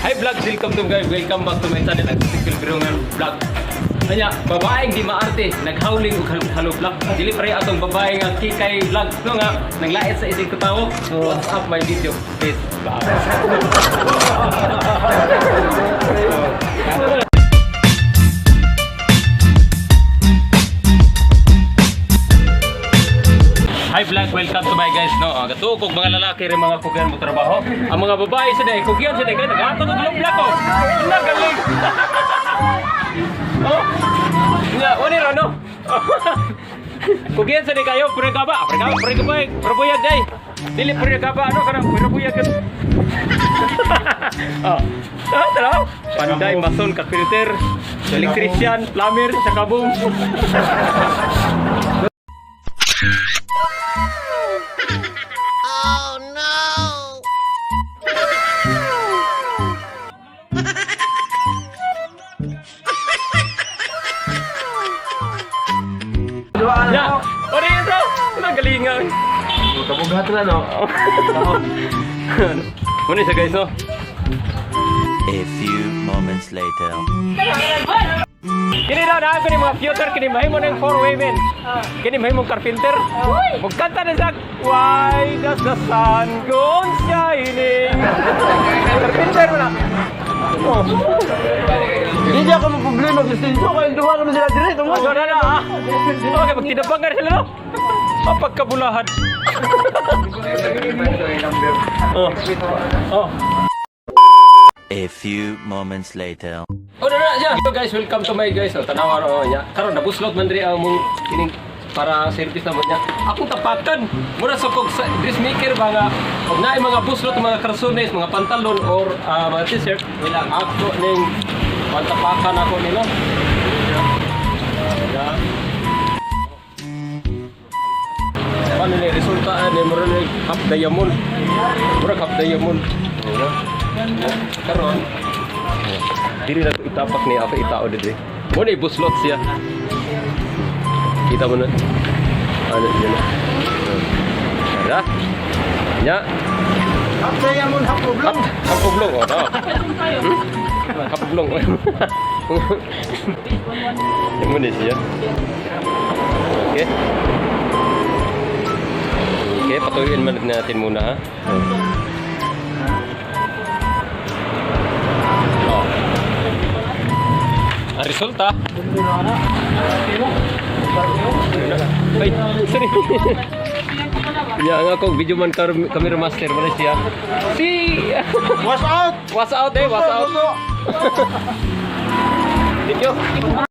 Hi vlog, welcome to guys. Welcome back to my channel, ang Sikil Birungan Vlog. Anya, babaeng di maarte, naghawling og halo-halo vlog. Dili pare atong babae nga kikay vlog. No nga, nanglait sa isig katawo. What's up my video? Please. Bye. Hi vlog, welcome to my guys, no. Gatuo kog mga lalaki rin mga kugyan mo trabaho. Ang mga babae sa day, kugyan sa day kay naghatag og vlog ko. Ala galing. Oh. Nya, wani ra no. Kugyan sa day kayo, pre ka ba? Pre ka, pre ka ba? Pre buyag day. Dili pre ka ba ano kanang pre buyag. Oh. Ah, tara. Panday, mason, carpenter, electrician, plumber, sa kabong. Oh no! Ya, ori ito. Nagalingan. Kabughat na, no? Muna siya guys, no? A few moments later. Kini daw na ako ni mga future kini mahimo ng four women. Kini mahimong carpenter. Mugkanta na siya. Why does the sun go on shining? Carpenter mo na. Oh. Hindi ako problema kasi sinso kay duha naman sila dire tungod. Ano na na ah. Okay, magtinabangan sila no. Mapagkabulahan. Oh. Oh. A few moments later. Oh, na na siya. Hello guys, welcome to my guys. Oh, tanawa ro niya. Karon nabuslot man diri ang mong kining para service na mo niya. Akong tapakan. Mura sa kog sa dressmaker ba nga og naay mga buslot mga karsones, mga pantalon or mga t-shirt nila ako ning pantapakan ako nila. Yeah. Paano ni resulta ni mura ni half diamond. Mura half diamond. Yeah. Karon dili na to itapak ni ako itao diri. Mo na ibuslot siya. Kita mo na. Ano yun na. Tara. Nya. Half diamond, half oblong. Half oblong oh. No. Half oblong. Mo ni siya. Okay. Okay, patuyuin man natin muna ha. Oh. Ang resulta. Ay, sorry. Ya, nga ako video man camera master man siya. Si Wash out. Was out eh, was out. Thank you.